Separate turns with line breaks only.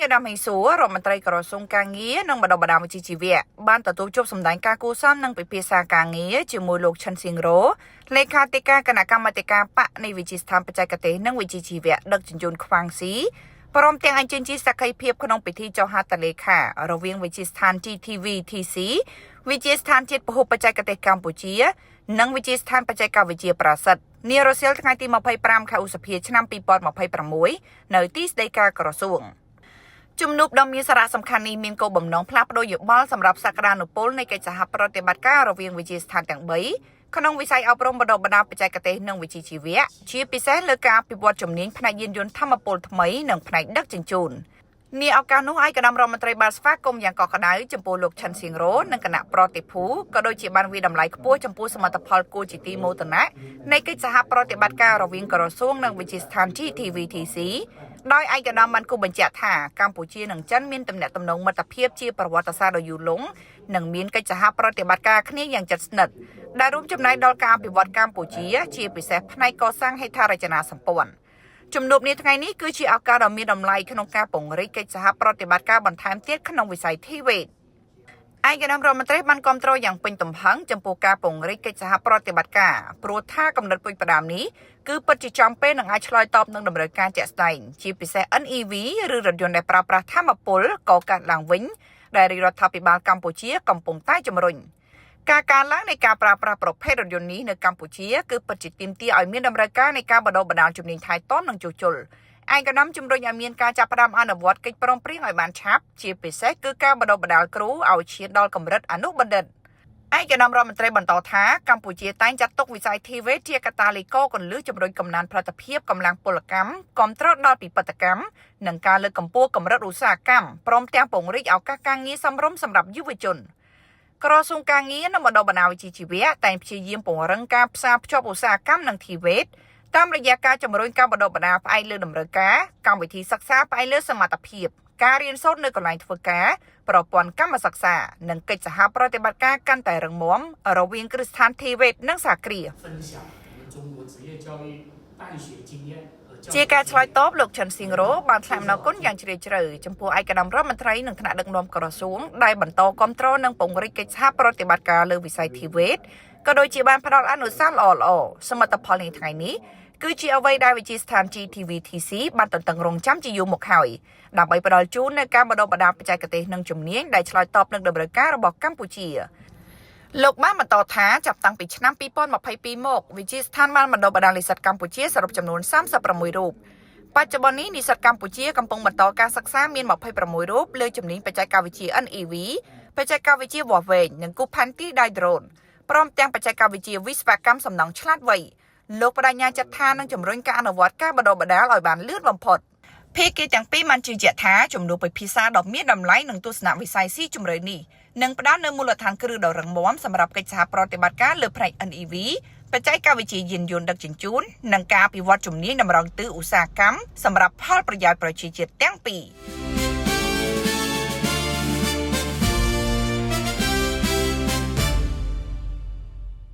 កឧត្តមហេងសួររដ្ឋមន្ត្រីក្រសួងការងារនិងបណ្ដុះបណ្ដាលវិជ្ជាជីវៈបានទទួលជួបសម្ដែងការគូសំនិងពិភាក្សាការងារជាមួយលោកឈិនសៀងរ៉ូលេខាធិការគណៈកម្មាធិការបកនៃវិទ្យាស្ថានបច្ចេកទេសនិងវិជ្ជាជីវៈដឹកជញ្ជូនខ្វាងស៊ីព្រមទាំងអញ្ជើញជាសក្ខីភាពក្នុងពិធីចុះហត្ថលេខារវាងវិទ្យាស្ថាន GTV TC វិទ្យាស្ថានជាតិពហុបច្ចេកទេសកម្ពុជា និងវិទ្យាស្ថានបច្ចេកវិទ្យាប្រសិទ្ធនារសៀលថ្ងៃទី25ខែឧសភាឆ្នាំ2026នៅទីស្តីការក្រសួង ជំនួបដ៏មានសារៈសំខាន់នេះមានគោលបំណងផ្លាស់ប្ដូរយោបល់សម្រាប់សក្តានុពលនៃកិច្ចសហប្រតិបត្តិការរវាងវិទ្យាស្ថានទាំង3ក្នុងវិស័យអប់រំបណ្ដុះបណ្ដាលបច្ចេកទេសនិងវិជ្ជាជីវៈជាពិសេសលើការអភិវឌ្ឍជំនាញផ្នែកយានយន្តធម្មពលថ្មីនិងផ្នែកដឹកជញ្ជូននាឱកាសនោះឯកឧត្តមរដ្ឋមន្ត្រីបានស្វាគមន៍យ៉ាងកក់ក្ដៅចំពោះលោកឈិនសៀងរ៉ូនិងគណៈប្រតិភូក៏ដូចជាបានវាយតម្លៃខ្ពស់ចំពោះសមិទ្ធផលគួរជាទីមោទនៈនៃកិច្ចសហប្រតិបត្តិការរវាងក្រសួងនិងវិទ្យាស្ថាន GTVTC ដោយឯកឧត្តមបានគូសបញ្ជាក់ថាកម្ពុជានិងចិនមានទំនាក់ទំនងមិត្តភាពជាប្រវត្តិសាស្ត្រដ៏យូរលង់និងមានកិច្ចសហប្រតិបត្តិការគ្នាយ៉ាងជិតស្និទ្ធដែលរួមចំណែកដល់ការអភិវឌ្ឍកម្ពុជាជាពិសេសផ្នែកកសាងហេដ្ឋារចនាសម្ព័ន្ធជំនួបនេះថ្ងៃនេះគឺជាឱកាសដ៏មានតម្លៃក្នុងការពង្រីកកិច្ចសហប្រតិបត្តិការបន្ថែមទៀតក្នុងវិស័យ TVET ឯកឧត្តមរដ្ឋមន្ត្រីបានគាំទ្រយ៉ាងពេញទំហឹងចំពោះការពង្រីកកិច្ចសហប្រតិបត្តិការព្រោះថាកំណត់ពុជផ្ដើមនេះគឺពិតជាចំពេលនឹងអាចឆ្លើយតបនឹងតម្រូវការជាក់ស្ដែងជាពិសេស NEV ឬរថយន្តដែលប្រើប្រាស់ថាមពលកកើតឡើងវិញដែលរាជរដ្ឋាភិបាលកម្ពុជាកំពុងតែជំរុញការកើនឡើងនៃការប្រើប្រាស់ប្រភេទរថយន្តនេះនៅកម្ពុជាគឺពិតជាទាមទារឲ្យមានតម្រូវការនៃការបណ្ដុះបណ្ដាលជំនាញថែទាំនិងជួសជុលឯកឧត្តមជំរុញឲ្យមានការចាប់ផ្ដើមអនុវត្តកិច្ចព្រមព្រៀងឲ្យបានឆាប់ជាពិសេសគឺការបណ្ដុះបណ្ដាលគ្រូឲ្យឈានដល់កម្រិតអនុបណ្ឌិតឯកឧត្តមរដ្ឋមន្ត្រីបន្តថាកម្ពុជាតែងចាត់ទុកវិស័យ TVET ជាកត្តាលីកកន្លឹះជំរុញកំណើនផលិតភាពកម្លាំងពលកម្មគាំទ្រដល់ពិពិធកម្មនិងការលើកកម្ពស់កម្រិតឧស្សាហកម្មព្រមទាំងពង្រីកឱកាសការងារសមរម្យសម្រាប់យុវជនក្រសួងការងារនិងបណ្ដុះបណ្ដាលវិជ្ជាជីវៈតែងព្យាយាមពង្រឹងការផ្សារភ្ជាប់ឧស្សាហកម្មនិង TVET តាមរយៈការជំរុញការបណ្ដុះបណ្ដាលផ្អែកលើតម្រូវការកម្មវិធីសិក្សាផ្អែកលើសមត្ថភាពការរៀនសូត្រនៅកន្លែងធ្វើការប្រព័ន្ធកម្មសិក្សានិងកិច្ចសហប្រតិបត្តិការកាន់តែរឹងមាំរវាងគ្រឹះស្ថាន TVET និងសហគ្រាស
分享我们中国职业教育办学经验和教
ជាការឆ្លើយតបលោកឈិនសៀងរ៉ូបានថ្លែងអំណរគុណយ៉ាងជ្រាលជ្រៅចំពោះឯកឧត្តមរដ្ឋមន្ត្រីនិងថ្នាក់ដឹកនាំក្រសួងដែលបន្តគាំទ្រនិងពង្រីកកិច្ចសហប្រតិបត្តិការលើវិស័យ TVET ក៏ដូចជាបានផ្ដល់អនុសាសន៍ល្អៗសមិទ្ធផលនៃថ្ងៃនេះគឺជាអ្វីដែលវិទ្យាស្ថាន GTVTC បានទន្ទឹងរង់ចាំជាយូរមកហើយដើម្បីផ្ដល់ជូននូវការបណ្ដុះបណ្ដាលបច្ចេកទេសនិងជំនាញដែលឆ្លើយតបនឹងតម្រូវការរបស់កម្ពុជាលោកបានបន្តថាចាប់តាំងពីឆ្នាំ2022មកវិទ្យាស្ថានបានបណ្ដុះបណ្ដាលនិស្សិតកម្ពុជាសរុបចំនួន36រូបបច្ចុប្បន្ននេះនិស្សិតកម្ពុជាកំពុងបន្តការសិក្សាមាន26រូបលើជំនាញបច្ចេកវិទ្យា NEV បច្ចេកវិទ្យាវាស់វែងនិងគូសផែនទីដោយដ្រូនព្រមទាំងបច្ចេកវិទ្យាវិស្វកម្មសំណង់ឆ្លាតវៃលោកបដិញ្ញាចិត្តថានឹងជំរុញការអនុវត្តការបណ្ដុះបណ្ដាលឲ្យបានលឿនបំផុតភាគីទាំងពីរបានជឿជាក់ថាជំនួបពិភាក្សាដ៏មានតម្លៃនិងទស្សនវិស័យស៊ីជម្រៅនេះនឹងផ្ដល់នូវមូលដ្ឋានគ្រឹះដ៏រឹងមាំសម្រាប់កិច្ចសហប្រតិបត្តិការលើផ្នែក NEV បច្ចេកវិទ្យាយានយន្តដឹកជញ្ជូននិងការអភិវឌ្ឍជំនាញតម្រង់ទិសឧស្សាហកម្មសម្រាប់ផលប្រយោជន៍ប្រជាជាតិទាំងពីរ។